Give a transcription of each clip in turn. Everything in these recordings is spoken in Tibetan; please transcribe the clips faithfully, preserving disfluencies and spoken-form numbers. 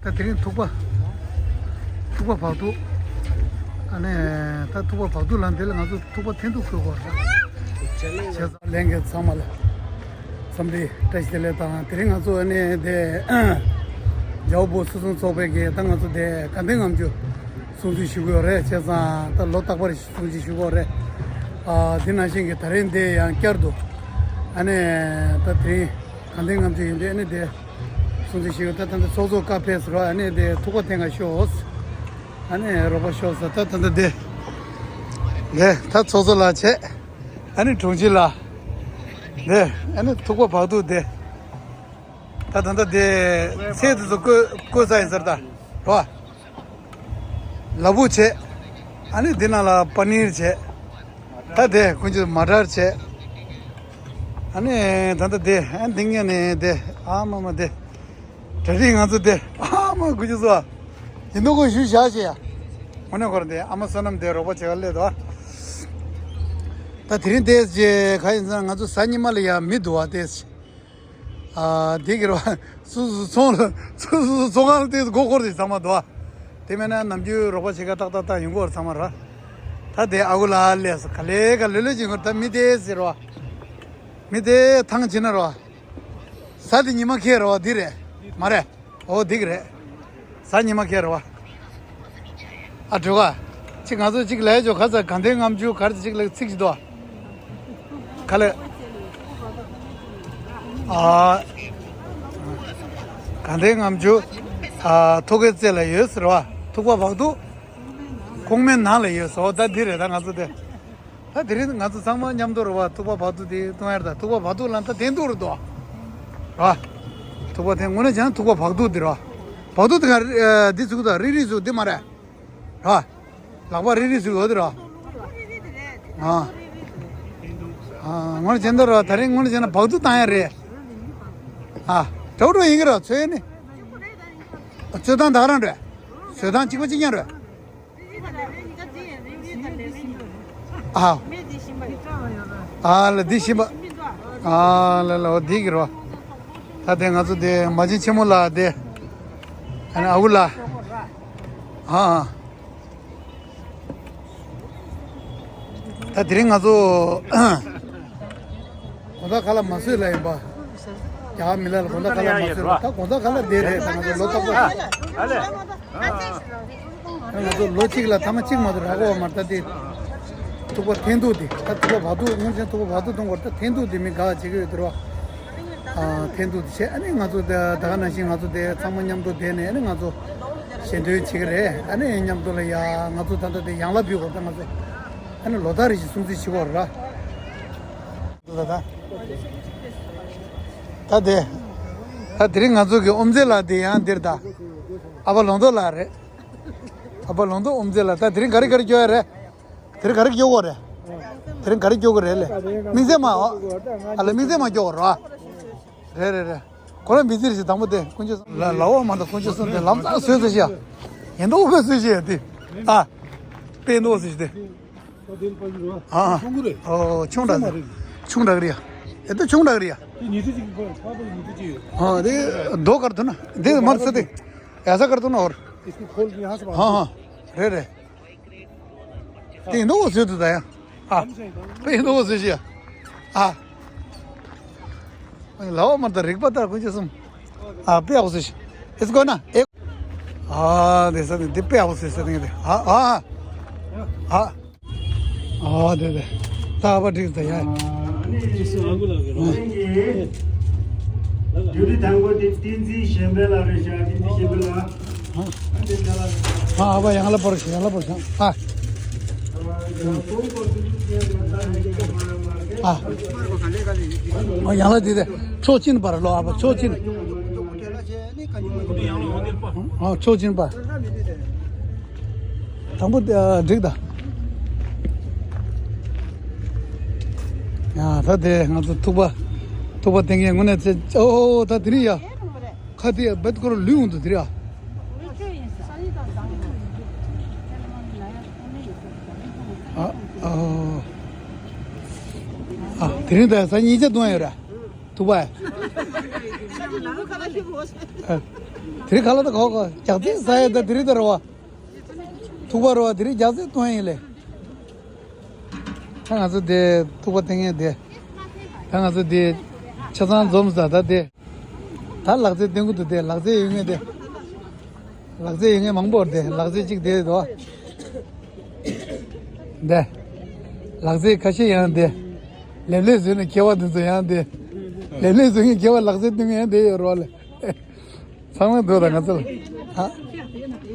ད་དེ་རིང་ཐུག་པ། ཐུག་པ་བག་ཐུག་ཨ་ནི་ད་ཐུག་པ་བག་ཐུག་ལ་འདི་ལ་ང་ཚོ་ཐུག་པ་འཐེན་ཐུག་དགོས་སྐོར་ར། བྱས་ཙང་ལྷན་རྒྱས་ཚང་མ་ལ་འཚམས་འདྲི་བཀྲ་ཤིས་བདེ་ལེགས་དང་། དེ་རིང་ང་ཚོ་ཨ་ནི་དེ་རྒྱལ་བ་བོད་སོ་སྲུང་ཚོགས་པའི་གི་ད་ང་ཚོ་དེ་དགའ་ལྡན་ལྔ་མཆོད་སྲུང་བརྩི་ཞུ་གི་ཡོད་རེད། བྱས་ཙང་ད་ལོ་རྟག་པར་སྲུང་བརྩི་ཞུ་གི་ཡོད་རེད། ཨ་དེ་ནང་བཞིན་གི་ད་རིང་དེ་ཡང་བསྐྱར་དུ་ཨ་ནི་ད་དེ་རིང་དགའ་ལྡན་ལྔ་མཆོད་ཡིན་དུས་ཨ་ནི་དེ། སྲུང་བརྩི་ཞུ་ཡོད། ད་ད་ལྟ་ཚོགས་གཙོ་བཀའ་ཕེབས་ཟེར་བ། ཨ་ནི་དེ་ཐུག་པ་འཐེན་ག་ཤོག་ཨ་ནི་རོགས་པ་ཤོག་ཟེར། ད་ད་ལྟ་དེ་དེ་ད་ཚོགས་གཙོ་ལགས་བྱས། ཨ་ནི་དྲུང་ཆེ་ལགས་དེ། ཨ་ནི་ཐུག་པ་བག་ཐུག་དེ། ད་ད་ལྟ་དེ་ཚལ་དེ་ཚོ་བསྐོལ་བསྐོལ་ཚར་ཡིན་ཟེར། ད་རོ་ལ་ཕུག་བྱས། ཨ་ནི་དེ་ནང་ལ་པ་ནིར་བྱས། ད་དེ་ཀུན་སྤྱོད་མ་དྲར་བྱས། ཨ་ནི་ད་ལྟ་དེ་ཨ་འདི་ངས་ནས་དེ་ཨ་མ་མ་དེ། གྲ་སྒྲིག་ང་ཚོ་དེ་ཨ་མ་དགུ་ཅུ་སོ། ཡིན་མདོག་ཁོ་ཞུ་བཞག་བྱས་ཡ། དངོས་གནས་ཁོ་རང་དེ་ཨ་མ་བསོད་ནམས་དེ་རོགས་པ་བྱེད་ག་སླེབས་འདུག་ད་དེ་རིང་དེ་རྗེས་ག་ཡིན་ཟེར་ན་ང་ཚོ་གཟའ་ཉི་མ་ལ་ཡ་མི་འདུག་བ་དེ། ཨ་དེ་གི་རོ་སུ་སུ་ཚོང་ལ་སུ་སུ་ཚོང་ཁང་དེ་སྒོ་འཁོར་དེ་ཚང་མ་འདུག་བ། དེ་མེད་ན་ནམ་རྒྱུན་རོགས་པ་བྱེད་ག་ཏག་ཏག་ཏག་ཡོང་གི་ཡོད་རེད་ཚང་མ་ར། ད་དེ་ཨ་ཁུ་ལགས་སླེབས་སོང་། ག་ལེ་ག་ལེ་ལེ་བྱེད་གི་ཡོད་རེད། ད་མི་དེ་ཟེར་རོ། མི་དེ་ཐང་ཆད་ན་རོ། གཟའ་དེ་ཉི་མ་ཁེལ་རེད་བ། འདི་རེད། མ་རེད། འོ་འདི་གི་རེད། གཟའ་ཉི་མ་ཁེལ་རེད་བ། ཨ་འགྲོ་ག་ཅིག་ང་ཚོ་ཅིག་ལས་ཆོག་ག་ས་དགའ་ལྡན་ལྔ་མཆོད་ག་རེ་ཅིག་ལ་ཚིག་ཅིག་འདུག་ག་ལེ། ཨ་དགའ་ལྡན་ལྔ་མཆོད་ཨ་ཐུག་པའི་རྩེ་ལ་ཡོད་ཟེར་བ། ཐུག་པ་བག་ཐུག་ཁོག་མའི་ནང་ལ་ཡོད་ཟེར་བ། ད་འདི་རེད། ད་ང་ཚོ་དེ། ད་དེ་རིང་ང་ཚོ་ཚང་མ་མཉམ་དུ་རེད་བ། ཐུག་པ་བག་ཐུག་དེ་གཏོང་ཡ་རེད། ད་ཐུག་པ་བག་ཐུག་ལ་ད་འཐེན་ཐུག་རེད་དོ། ར། ཐུག་པ་འཐེན་དངོས་གནས་བྱས་ན་ཐུག་པ་བག་ཐུག་དེ་ར། བག་ཐུག་དེ་ག་རེ་འདི་ཚུགས་ད་རི་རི་ཚུགས་འདི་མ་རེད། ར། ལག་པ་རི་རི་ཚུགས་ཡོད་དེ་ར། ཨ། ཨ་དངོས་གནས་བྱས་ན་ར་ད་རིང་དངོས་གནས་བྱས་ན་བག་ཐུག་བཏང་ཡ་རེད། ཨ། གྲོགས་གྲོགས་ཡིན་གི་ར་ཚོད་ནི། ཚོད་བཏང་ད་ག་རང་རེད། ཚོད་བཏང་གཅིག་པ་གཅིག་རྐྱང་རེད། ཨ། ཨ་ལ་འདི་ཤིང་པ། ཨ་ལ་ལ་ལ་འོ་འདི་གི་རོ། ད་དེ་ང་ཚོ་དེ་མ་བྱན་ཆེན་མོ་ལ་དེ། ཨ་ནི་ཨ་ཁུ་ལ། ཨ། ད་དེ་རིང་ང་ཚོ། དགོང་དག་ཁ་ལག་མ་བཟོས་ལ་ཡིན་པ། རྒྱ་གར་མི་ལ་ལ་དགོང་དག་ཁ་ལག་མ་བཟོས་ལ། ད་དགོང་དག་ཁ་ལག་དེ་རེད། ད་ང་ཚོ་ལོ་ཏོག་ཏོག་ད་ང་ཚོ་ལོ་གཅིག་ལ་ཐ་མ་གཅིག་མ་གཏོགས་རག་གི་ཡོད་མ་རེད། ད་དེ་ཐུག་པ་འཐེན་ཐུག་དེ། ད་ཐུག་པ་བག་ཐུག་སྔོན་ཆད་ཐུག་པ་བག་ཐུག་གཏོང་དགོས་རེད། ད་འཐེན་ཐུག་དེ་མི་དགའ་བྱེད་ཀྱི་ཡོད་དེ་རེད་བ། ཨ་འཐེན་ཐུག་དེ་བྱས། ཨ་ནི་ང་ཚོ་ད་ད་ག་ནང་བཞིན་ང་ཚོ་དེ་ཚང་མ་མཉམ་དུ་བསྡད་ནས་ཨ་ནི་ང་ཚོ་ཞལ་འདོན་བྱེད་ཀྱི་རེད། ཨ་ནི་མཉམ་དུ་ལ་ཡ་ང་ཚོ་ད་ལྟ་དེ་ཡང་ལ་ཕུལ་དགོས། ད་ང་ཚོ་ཨ་ནི་ལོ་ལྟར་རེ་བཞིན་སྲུང་བརྩི་བྱེད་དགོས་རེད་ར། ད་ད་དེ། ད་དེ་རིང་ང་ཚོ་གི་ཨོམ་རྩེ་ལགས་དེ་ཡང་འདིར་ད། ཨ་ཕ་ལུང་རྟོགས་ལགས་རེད། ཨ་ཕ་ལུང་རྟོགས་ཨོམ་རྩེ་ལགས། ད་དེ་རིང་ག་རེ་ག་རེ་སྐྱོར་ཡ་རེད། དེ་རིང་ག་རེ་སྐྱོར་དགོས་རེད། དེ་རིང་ག་རེ་སྐྱོར་དགོས་རེད་ལེ། དམིགས་བསལ་མ། ཨ་ལེ་དམིགས་བསལ་མ་སྐྱོར་དགོས་རེད། རེད་རེད་རེད། ཁོ་རང་མི་ཚེ་རེ་ཞིག་དང་པོ་དེ་དཀོན་མཆོག་གསུམ་ལ་ལ་འོ་མ་དང་དཀོན་མཆོག་གསུམ་དེ་ལམ་སང་བཟོས་ཚེ་ཤ། ཡིན་མདོག་དཔེ་བཟོས་ཤ་དེ། ཨ། དཔེ་མདོག་བཟོས་ཤ་དེ། ཨ། ཨོ་ཆུང་དྲགས། ཨོ་ཆུང་དྲགས་རེད་ཡ། ཨེ་ད་ཆུང་དྲགས་རེད་ཡ། དེ་ཉི་ཤུ་གཅིག་གི་ཁོ་ཁ་པར་ཉི་ཤུ་གཅིག་ཡོད། ཨ་དེ་རྡོ་དཀར་ཐུབ་ན་དེ་མར་ཚུད་དེ། ཡ་ས་དཀར་ཐུབ་ན་འོར། ཨ་ཨ་རེད་རེད། དེ་ཡིན་མདོག་བཟོས་འདུག་ད་ཡ། ཨ། དཔེ་ཡིན་མདོག་བཟོས་ཤི་ཡ། ཨ། ལའོ་མར་ད་རིག་པ་ད་དཀོན་མཆོག་གསུམ། ཨ་དཔེ་ཡག་པོ་བཟོས་ཤི། ཨེ་ཙི་གོ་ན་ཨེ། ཨ་དེ་ས་དེ་དེ་དཔེ་ཡག་པོ་བཟོས་ས་དེ་དེ། ཨ་ཨ། ཨ། ཨ་དེ་དེ། ད་ཨ་པ་འགྲིག་ད་ཡ། རྒྱུ་རི་དང་པོ་དེ་བསྟན་འཛིན་གཞན་ཕན་ལགས་རེད་ཤག་བསྟན་འཛིན་གཞན་ཕན་ལགས། ཨ་ཨ་བ་ཡང་ལ་པར་ཤི་ཡང་ལ་པར་ཤང་ཨ། ཨ། ཨ་ཡང་ལ་དེ་དེ་ཕྱོགས་གཅིག་པར་ལོ་ཨ་བ་ཕྱོགས་གཅིག། ཨ་ཕྱོགས་གཅིག་པ། དང་པོ་དེ་འགྲིག་ད། ཡ་ད་དེ་ང་ཚོ་ཐུག་པ། ཐུག་པ་དེང་གི་དངོས་གནས་ཚེ་ཨོ་ད་དེ་རིང་ཡ། ཁ་དེ་རྦད་ཁོ་ར་ལུས་འོང་དུ་དེ་ར། ཨ་ཨ་ཨ་དེ་རིང་ད་ས་གཉིས་ཆ་གཏོང་ཡོད་ར། ཐུག་པ། ཨ། དེ་རིང་ག་ལ་ད་གོ་གོ་རྒྱག་རྩེད་ཟ་ཡས་ད་དེ་རིང་ད་རེད་བ། ཐུག་པ་རེད་བ། དེ་རིང་རྒྱག་རྩེད་གཏོང་ཡས་ཡིན་ལེ། ད་ང་ཚོ་དེ་ཐུག་པ་སྟེར་མཁན་དེ། ད་ང་ཚོ་དེ་ཆ་ཚང་འཛོམས་ས་ད་དེ། ད་ལག་རྩེད་སྟོན་གི་འདུག་དེ། ལག་རྩེད་ཡོད་མཁན་དེ། ལག་རྩེད་ཡོད་མཁན་མང་པོ་རེད་དེ། ལག་རྩེད་གཅིག་དེ་འདུག་དེ། ལག་རྩེད་ཁ་ཤས་ཡང་དེ། ལེབ་ལེབ་བཟོས་ནས་ཁྱེར་བ་དེ་ཚོ་ཡང་དེ། ལེབ་ལེབ་བཟོས་མཁན་ཁྱེར་བ་ལག་རྩེད་སྟོན་མཁན་ཡང་དེ་ཡོད་རེད་བ་ལེ། ཚང་མ་འདུག་ད་ང་ཚོ་ལ། ཨ།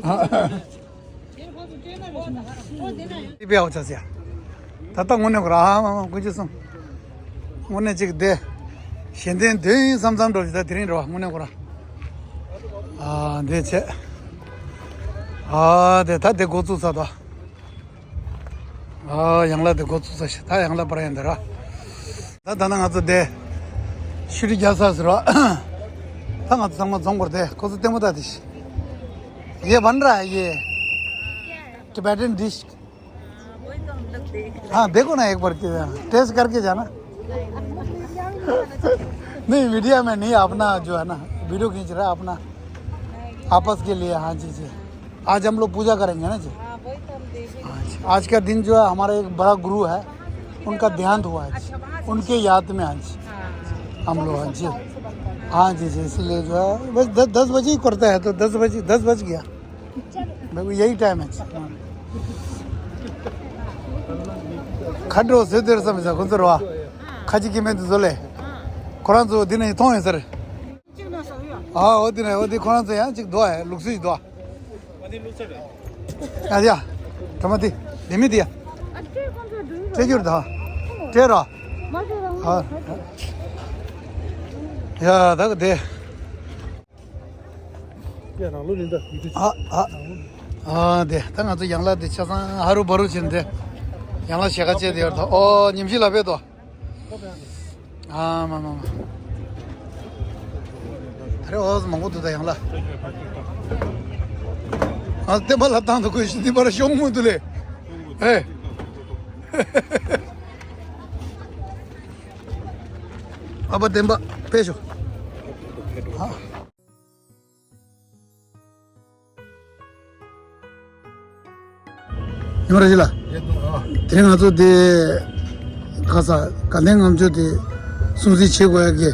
ཨ། དེ་བས་འོ་ཆ་ཟེར། ད་ལྟ་དངོས་གནས་ཁོ་ར་ཨ་མ་མ་ཀུན་སྤྱོད་གསུམ། དངོས་གནས་གཅིག་དེ། གཞན་དོན་དོན་ཡིན་བསམ་བསམ་འགྲོ་ཞིག་ད་དེ་རིང་རེད་བ། དངོས་གནས་ཁོ་ར། ཨ་འདི་བྱས། ཨ་དེ་ད་དེ་འགོ་བཙུགས་ཚར་དོ། ཨ་ཡང་ལ་དེ་འགོ་བཙུགས་ཚར་ཞིག་ད་ཡང་ལ་པར་ཡན་དེ་ར། ད་ད་ན་ང་ཚོ་དེ། ཤུ་ཏི་རྒྱག་ས་ཟེར་བ། ད་ང་ཚོ་ཚང་མ་འཛོམས་དགོས་དེ། ཁོ་ཚོ་ལྟད་མོ་ལྟ་དེ་ཤི། ये बन रहा है ये। Tibetan dish. हाँ, देखो ना एक बार के, टेस्ट करके जाना। नहीं, मीडिया में नहीं, अपना जो है ना, वीडियो खींच रहा है अपना, आपस के लिए। हाँ जी, जी। आज हम लोग पूजा करेंगे ना जी। हाँ, वही तो हम देख रहे हैं। हाँ जी। आज का दिन जो है, हमारा एक बड़ा गुरु है, उनका देहांत हुआ है। अच्छा, वहाँ से। उनके याद में आज हाँ। हम लोग, हाँ जी। हाँ जी, जी, इसलिए जो है, बस दस, दस बजे ही करता है, तो दस बजे, दस बज गया। भाई, यही टाइम है। खड्रो से देर समय से गुजरवा। खजी की मैं तो जोले। कुरान तो दिन ही तो है सर। ཨ་འོ་དེ་ནས་འོ་དེ་ཁོ་རང་ཚོ་ཡང་ཅིག་འདུག་ཨ། ལུགས་སྲོལ་ཞིག་འདུག་ཨ། ཡ་ཡ། གྲོ་མ་དེ་ལྡེ་མིག་དེ་ཡ། སྤྲད་རྒྱུར་ད། སྤྲད་རོགས། ཨ། ཡ་ད་ག་དེ། ཨ་ཨ། ཨ་དེ་ད་ང་ཚོ་ཡང་ལ་དེ་ཆ་ཚང་ཧ་རུ་བ་རུ་བྱས་ནས་དེ། ཡང་ལ་ཞལ་ཁ་བཅད་དེ་ཡོད་ད། ཨོ་ཉིམ་ཤིག་ལ་ཕེབས་དོ། ཨ་མ་མ་མ། ད་རེ་འོ་མང་པོ་འདུག་ད་ཡང་ལ། ཨ་བསྟན་པ་ལ་བཏང་དུ་ཁོས་ཤི་འདི་པར་ཤོང་མོ་འདུག་ལེ། ཨེ། ཨ་པ་བསྟན་པ་ཕེབས་ཤོག་ཨ། ཡོང་ར་ཞིག་ལ། དེ་ང་ཚོ་དེ་ག་ས་དགའ་ལྡན་ལྔ་མཆོད་དེ་སྲུང་བརྩི་བྱེད་དགོས་ཡ་གི་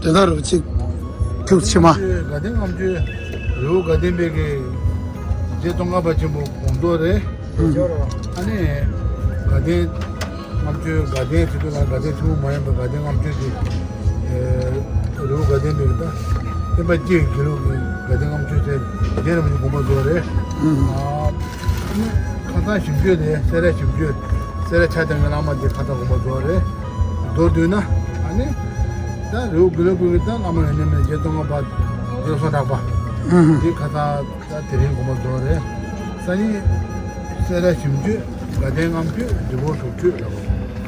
དོན་དག་རུ་ཅིག་ཁྱུག་ཕྱི་མ། དགའ་ལྡན་ལྔ་མཆོད་རི་བོ་དགའ་ལྡན་པའི་གི་རྗེ་ཙོང་ཁ་པ་ཆེན་པོ་དགོངས་རྫོགས་རེད། ཨ་ནི་དགའ་ལྡན། ལྔ་མཆོད་དགའ་ལྡན་ཟེར་དུས་ལ་དགའ་ལྡན་ཐུན་མོང་མ་ཡིན་པའི་དགའ་ལྡན་ལྔ་མཆོད་ཀྱི་རི་བོ་དགའ་ལྡན་པའི་ད་བསྟན་པ་སྤྱི་ཡི་དགེ་ལུགས་ཀྱི་དགའ་ལྡན་ལྔ་མཆོད་དེ་རྗེ་རིན་པོ་ཆེ་དགོངས་པ་རྫོགས་རེད། ཨ་ནི་ཁ་སང་ཞིབ་འཇུག་དེ་སེ་ར་ཞིབ་འཇུག་སེ་ར་ཕྱག་རྒྱ་ངན་བླ་མ་དེ་ཁ་སང་དགོངས་པ་རྫོགས་རེད། མདོར་བསྡུས་ན་ཨ་ནི་ད་རི་བོ་དགེ་ལུགས་ཀྱི་ད་བླ་མ་ཡོན་ཏན་མེད་རྗེ་ཙོང་ཁ་པ་རྗེ་བཙུན་གྲགས་པ་དེ་ཁ་སང་། ད་དེ་རིང་དགོངས་པ་རྫོགས་རེད། སང་ཉིན་སེ་ར་ཞིབ་འཇུག་དགའ་ལྡན་ལྔ་མཆོད་རི་བོ་དྲུག་མཆོད་ལ་བ།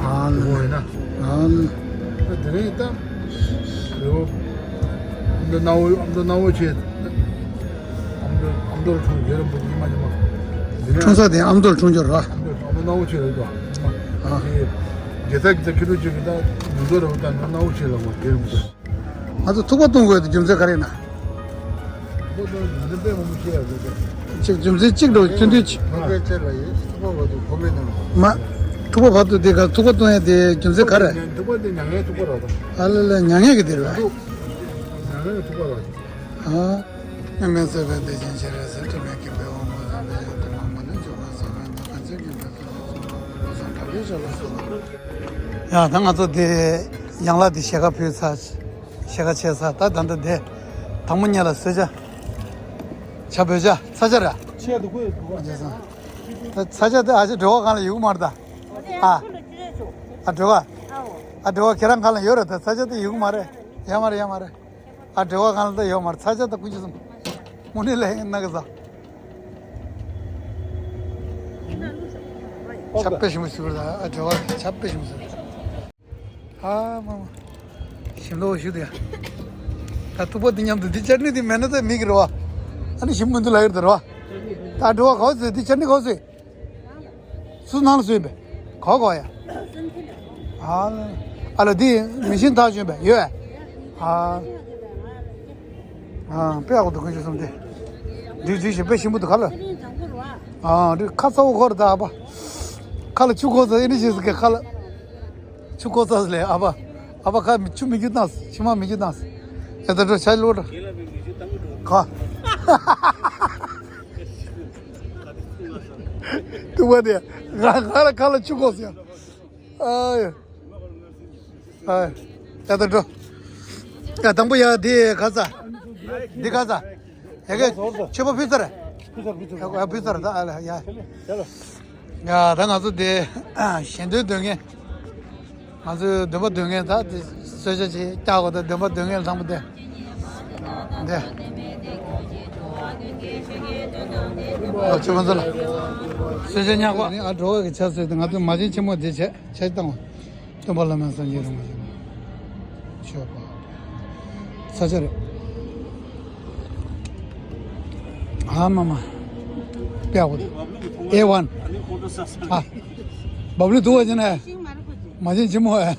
ཨ་ལ། རི་བོ་ཡིན་ན། ཨ་ལ། ད་དེ་རིང་ད་རི་བོ་ཨ་མདོ་སྣང་བོ་ཨ་མདོ་སྣང་བོ་ཆེ། ཨ་མདོ་ཨ་མདོ་ལ་འཁྲུངས་རྗེ་རིན་པོ་ཆེ་ཉི་མ་ཉི་མ། འདི་ནས་འཁྲུངས་ས་དེ་ཨ་མདོ་ལ་འཁྲུངས་རྒྱུ་རེད་བ། ཨ་མདོ་ཨ་མདོ་སྣང་བོ་ཆེ་རེད་དོ། ཨ། དེ་རྒྱལ་ས་གི་ད་ཁྱི་ལོ་ཅིག་གི་ད་མིང་ཐོ་རེད་བ། ད་སྣང་བོ་ཆེ་ལ་བ་རྗེ་རིན་པོ་ཆེ། ང་ཚོ་ཐུག་པ་གཏོང་དགོས་དེ་རྒྱུ་མཚན་ག་རེ་ཡིན་ན། ཐུག་པ་གཏོང་རྒྱུ་མཚན་དཔེ་མང་པོ་ཤེས་ཡ་རེད་དེ། ཅིག་རྒྱུ་མཚན་གཅིག་འགྲོ་སྐྱོན་དུས་ཅི། ཐུག་པ་བར་དུ་གོ་མེད་ན། མ། ཐུག་པ་བར་དུ་དེ་ག་ཐུག་པ་གཏོང་ཡ་དེ་རྒྱུ་མཚན་ག་རེ། ཐུག་པ་དེ་མྱ་ངན་ཐུག་པ་རེད་དོ། ཨ་ལ་ལ་མྱ་ངན་གི་དེ་རེད། མྱ་ངན་གི་ཐུག་པ་རེད། ཨ། མྱ་ངན་སེལ་བའི་བདེ་ཆེན་སྤྱན་རས་གཟིགས། དྲི་མེད་ཀུན་པའི་དབང་པོ་ཟབ་པའི་སྤྱན། ཐུབ་དབང་མ་ལུས་འཇོམས་པ་གསང་བའི་མཛོད། གང་ཕྱིར་མཁྱེན་པའི་བློ་བཟང་གྲགས་པའི་ཞབས་ལ་གསོལ། ཡ་ད་ང་ཚོ་དེ་ཡང་ལ་དེ་ཞལ་ཁ་ཕུལ་ཚར། ཞལ་ཁ་ཕྱེ་ཚར། ད་ད་ལྟ་དེ་དང་པོ་ཉིད་ལ་གསོལ་ཇ། ཇ་བོད་ཇ་ཚ་ཇ་ར། ཆེ་འདུག་གོ་ཡོད་འདུག་ག་ད་ཚ་ཇ་དེ་ཨ་ཅེ་སྒྲོལ་བ་གང་ལ་ཡོད་མ་རེད་ད། ཨ། ཨ་སྒྲོལ་བ། ཨ་སྒྲོལ་བ་ཁྱེད་རང་གང་ལ་ཡོད་རེད་ད། ཚ་ཇ་དེ་ཡོད་མ་རེད། ཡ་མ་རེད་ཡ་མ་རེད། ཨ་སྒྲོལ་བ་གང་ལ་ད་ཡོད་མ་རེད། ཚ་ཇ་ད་ཀུན་གྱི་སོང་། མུ་ནི་ལ་ཡིན་ན་གི་ཟ། ཆབ་པེ་ཞིམ་ཞུ་ར། ཨ་སྒྲོལ་བ་ཆབ་པེ་ཞིམ་ཞུ་ར། ཨ་མ་མ། ཞིམ་ལོ་ཞུ་དེ་ཡ། ད་ཐུག་པ་དེ་མཉམ་དུ་འདི་ཅར་ནི་དེ་མེད་ན་ད་མིག་རེད་བ། ཨ་ནི་ཞིམ་མི་འདུག་ལ་ཡོད་དེ་རེད་བ། ད་སྒྲོལ་བ་གོ་ཟེར་འདི་ཅར་ནི་གོ་ཟེར། སུ་ནང་ལ་སུ་ཡིན་པས། གོ་གོ་ཡ། ཨ་ལ། ཨ་ལ་འདི་མི་ཤིན་ཐག་ཆོད་པས་ཡོད། ཨ། ཨ་དཔེ་ཡག་པོ་འདུག་དཀོན་མཆོག་གསུམ་དེ། འགྲིག་འགྲིག་ཞེས་དཔེ་ཞིམ་པོ་འདུག་ག་ལ། ཨ་འགྲིག་ཁ་ཚ་བོ་ཁོ་རེད་ད་ཨ་ཕ། ཁ་ལ་ཆུ་འཁོར་ཚ་ཨེ་འདྲ་ཞིག་ཟེར་གི་ཁ་ལ། ཆུ་འཁོར་ཚ་ལས་ཨ་ཕ། ཨ་ཕ་ཁ་ཆུ་མི་རྒྱུ་བཏང་། མཆི་མ་མི་རྒྱུ་བཏང་། ཨེ་ད་འགྲོ་ཆ་ལོ་འགྲོ། ཁ། ཐུག་པ་དེ་ང་ང་ལ་ཁ་ལ་ཆུ་འཁོར་ཚ་ཡ། ཨ་ཡ། ཨ་ཡ། ད་འགྲོ། ཡ་དང་པོ་ཡ་དེ་ག་ས། འདི་ག་ས། ཡ་གི་ཆོས་པ་ཕུལ་ཚར། ཕུལ་ཚར་ཕུལ་ཚར། ཡ་ཕུལ་ཚར་ད་ཨ་ལ་ཡ། ཡ་ད་ང་ཚོ་དེ་ཞལ་འདོན་འདོན་མཁན། ང་ཚོའི་འདོན་པ་འདོན་མཁན་ད་དེ་གསོལ་ཇ་ཅིག་བཀྱག་དགོས། ད་འདོན་པ་འདོན་མཁན་ཚང་མ་དེ། འདི། ཨོ་ཆོས་པ་ཚོ་ལ། གསོལ་ཇ་ཉག་པ། ཨ་འགྲོ་བ་གི་ཆ་ཚོད་དེ་ང་ཚོའི་མ་བྱན་ཆེན་མོ་དེ་བྱས་ཆ་བཏང་བ། སྟོན་པ་བླ་མའི་སངས་རྒྱས་རིན་པོ་ཆེ། ཆོས་པ། ས་ཆ་རེད། ཨ་མ་མ། དཔེ་ཡག་པོ་འདུག་ཨེ་ཝན། ཨ། བབ་ལུ་འདུག་པ་ཅི་ན། མ་བྱན་ཆེན་མོ་ཨེ།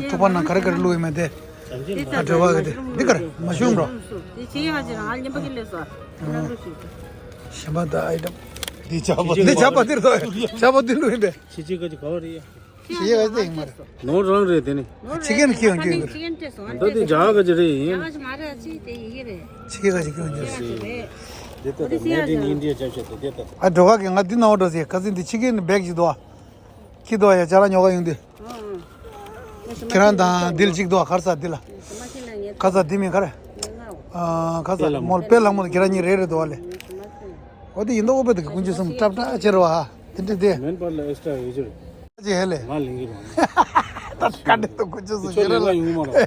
ཐུག་པ་ནང་ག་རེ་ག་རེ་བླུགས་ཡོད་མེད་དེ། ཨ་འབྲེལ་བ་གི་དེ་འདི་ག་རེ་མ་ཤུམ་རོ། དེ་ཆེ་ཡ་ཅིག་རང་ཉན་པ་གི་ལས་སོ། གཞན་པ་ད་ཨའི་ཊམ། འདི་ཆགས་པ་འདི་ཆགས་པ་འདིར་དོ། ཆགས་པ་འདི་བླུགས་ཡིན་པས། ཆེ་ཆེ་ག་ཅིག་ག་བ་རེད། ཕྱི་རྒྱལ་ག་ཅིག་ཡིན་མ་རེད། ནོར་རང་རེད་དེ་ནི། ཕྱི་རྒྱལ་ནས་ཁྱེར་ཡོང་རྒྱུ་ཡོད་རེད། ད་དེ་རྒྱ་ག་ཅིག་རེད་ཡིན། ཕྱི་རྒྱལ་ག་ཅིག་ཁྱེར་ཡོང་རྒྱུ་ཡོད་རེད། དེ་ལྟ་ད་མེད་ཨིན་ཌི་ཡ་ཅམ་ཤེས་དེ་དེ་ལྟ། ཨ་འགྲོ་ག་གི་ང་འདི་ནང་འགྲོ་ཟེར་ཁ་སང་འདི་ཕྱི་རྒྱལ་ནས་བེག་ཅིག་འདུག་ཨ། ཁྱི་འདུག་ཨ་ཡ་ཅ་ལག་ཉོ་ག་ཡོང་དུས། ཁྱེད་རང་དང་འདི་ལ་གཅིག་འདུག་ཨ་ཁ་སང་འདི་ལ། ཁ་སང་འདི་མིན་ག་རེ། ཨ་ཁ་སང་མོལ་དཔེ་ལྷ་མོ་ཁྱེད་རང་གཉིས་རེ་རེ་འདུག་ཨ་ལེ། འོ་དེ་ཡིན་མདོག་དཔེ་དེ་གི་ཀུན་སྤྱོད་གསུམ་ཀྲབ་ཀྲབ་ཅེར་བ་ཧ། དེ་འདྲ་དེ། མེན་པར་ལ་ཨེག་སི་ཊ་ཡོད་ཅེར། ཅེ་ཧེ་ལེ། ང་ལེན་གི་རེད། ད་ཀ་འདྲེ་ཏོ་ཀུ་ཅོ་སུ་ཁྱོད་ཞེ་ལེན་ལ་ཡོང་མ་རོགས།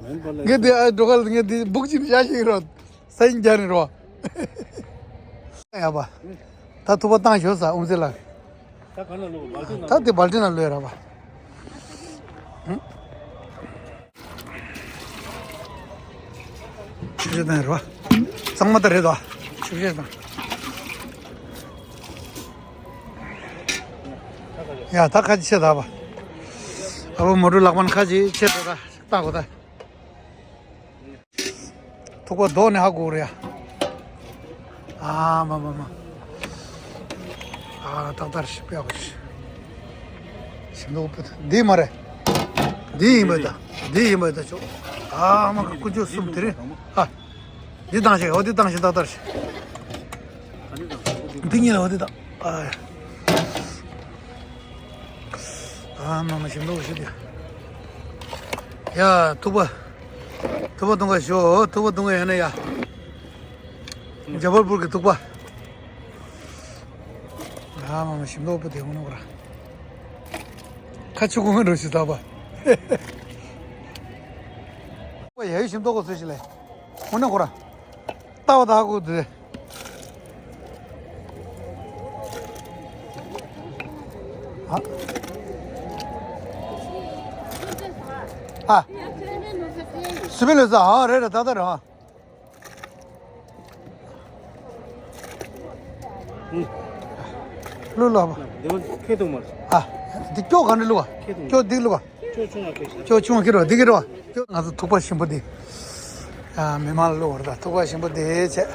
མེན་པར་ལ་ངས་དེ་ཨ་འགྲོ་ཁ་ལ་ངས་དེ་འབུག་ཅིག་བཞག་ཤིག་རོ། ས་ཡིན་རྒྱ་རིན་རོ། ཡ་པ། ད་ཐུག་པ་བཏང་ཞོར་ས་ཨུང་ཙི་ལ། ད་ག་ན་ལོ་བལ་ཏི་ན། ད་དེ་བལ་ཏི་ན་ལོས་ར་བ། ཆུ་ཆུ་དང་རོ། གཙང་མ་ད་རེད་དོ། ཆུ་ཆུ་དང་། ཡ་ད་ཁ་ཅིག་ཆེ་ད་བ། ཨ་བུ་མོ་ཊུ་ལག་པ་ན་ཁ་ཅིག་ཆེ་ད་ད། ལྟ་གོ་ད། ཐུག་པ་རྡོ་ནས་ཧ་གོ་རེད་ཡ། ཨ་མ་མ་མ། ཨ་ཏག་ཏག་ཞིག་པས་གོ་ཞིག་ཞིམ་མདོག་པོ་འདི་མ་རེད། འདི་ཡིན་པ་ད། འདི་ཡིན་པ་ད་ཆོག་ཨ་མ་ཀ་ཀུ་ཅོ་གསུམ་དེ་རིང་ཨ། འདི་བཏང་ཞིག་འོ་འདི་བཏང་ཞིག་ཏག་ཏག་ཞིག་འདི་གཉིས་ལ་འོ་འདི་དང་། ཨ་ཡ། ཨ་མ་མ་ཞིམ་པོ་ཞིག་ཡ། ཡ་ཐུག་པ། ཐུག་པ་བཏུང་ག་ཞོ། ཐུག་པ་བཏུང་ག་ཡོད་ན་ཡ། ཇ་བལ་པུར་གྱི་ཐུག་པ། ཨ་མ་མ་ཞིམ་པོ་དེ་འོང་ནོ་ག་ར། ཁ་ཆུ་ཁོ་ང་འགྲོ་ཞིག་ད་པ། ཐུག་པ་ཡ་ཡོད་ཞིམ་པོ་གོ་ཚོད་ཞིག་ལས། འོང་ནོ་ག་ར། ལྟ་བ་དག་གོ་དེ། ཨ། ཨ། སུ་པེ་ལོ་ས་ཨ་རེད་རེད་ད་ད་རེད་ཨ། ལུ་ལ་བ། འདི་མ་ཁེ་ཏོ་མ། ཨ། འདི་ཀྱོ་ག་འདྲ་ལུ་བ། ཁེ་ཏོ་མ། ཀྱོ་འདི་ལུ་བ། ཅོ་ཆུང་བ་ཁེ་ཤ། ཅོ་ཆུང་བ་ཁེ་རོ་འདི་ཁེ་རོ། ཅོ་ང་ཚོ་ཐུག་པ་ཞིམ་པོ་འདི། ཨ་མི་མང་ལ་བླུགས་བར་ད་ཐུག་པ་ཞིམ་པོ་འདི་བྱས།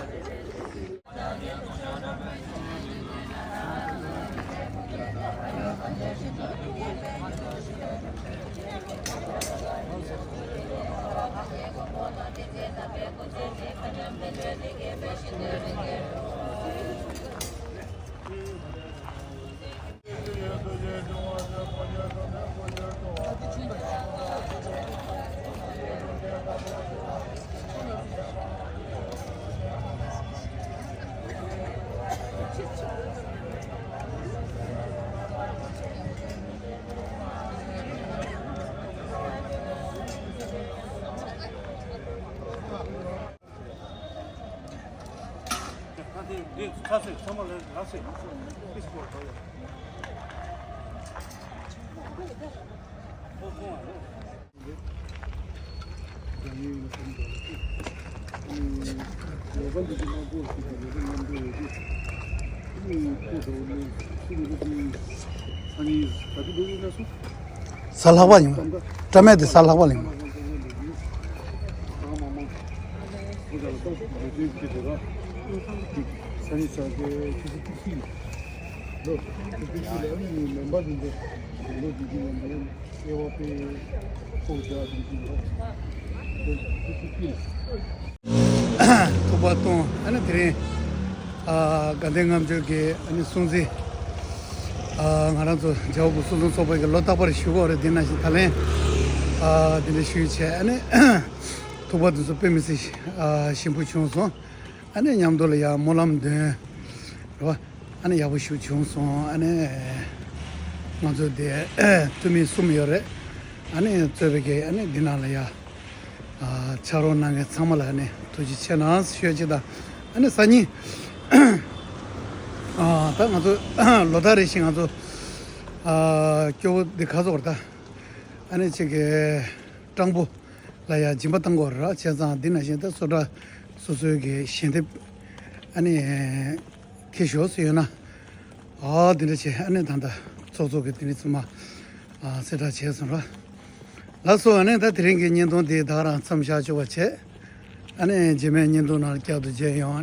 གཟའ་ལྷག་པ་ཡིན། བཀྲ་མེད་དེ་གཟའ་ལྷག་པ་ལ་ཡིན། ཐུག་པ་གཏོང་། ཨ་ནི་དེ་རིང་ཨ་དགའ་ལྡན་ལྔ་མཆོད་ཀྱི་ཨ་ནི་སྲུང་བརྩི། ཨ་ང་རང་ཚོ་རྒྱལ་བ་སྐུ་སྲུང་ཚོགས་པ་གི་ལོ་རྟག་པར་ཞུ་གི་ཡོད་རེད། དེ་ནང་བཞིན་ད་ལན་ཨ་དེ་འདྲ་ཞུས་བྱས། ཨ་ནི་ཐུག་པ་དེ་ཚོ་དཔེ་མི་སྲིད་ཨ་ཞིམ་པོ་བྱུང་སོང་། ཨ་ནི་མཉམ་དུ་ལ་ཡང་སྨོན་ལམ་འདོན། རེད་བ། ཨ་ནི་ཡག་པོ་ཞིག་བྱུང་སོང་། ཨ་ནི་ང་ཚོ་དེ་འཐུས་མི་གསུམ་ཡོད་རེད། ཨ་ནི་གཙོས་པའི་གི་ཨ་ནི་འདི་ནང་ལ་ཡ་ཨ་ཕྱག་རོགས་གནང་མཁན་ཚང་མ་ལ་ཨ་ནི་ཐུགས་རྗེ་ཆེ་གནང་ཞུ་ཡ་ཅིག་དང་། ཨ་ནི་སང་ཉིན་ཨ་ད་ང་ཚོ་ལོ་ལྟར་རེ་བཞིན་ང་ཚོ་ཨ་སྐྱོ་བོ་འདི་ཁ་ཚོགས་རེད་ད། ཨ་ནི་ཅིག་གི་སྤྲང་པོ་ལ་ཡ་སྦྱིན་པ་བཏང་དགོས་རེད། བྱས་ཙང་འདི་ནང་བཞིན་ད་སོ་ཊ་སོ་སོའི་གི་ཞལ་འདེབས་ཨ་ནི་ཁྱེར་ཤོག་ཟེར་ཡོད་ན། ཨ་འདི་འདྲ་བྱས། ཨ་ནི་ད་ལྟ་ཚོགས་གཙོ་གི་དེ་རིང་ཚང་མ་ཨ་གསལ་བསྒྲགས་བྱས་སོང་ར། ལགས་སོ། ཨ་ནི་ད་དེ་རིང་གི་བརྙན་ཐུང་འདི་ད་ག་རང་མཚམས་བཞག་ཆོག་པ་བྱས། ཨ་ནི་རྗེས་མའི་བརྙན་ཐུང་ནང་བསྐྱར་དུ་མཇལ་ཡོང་།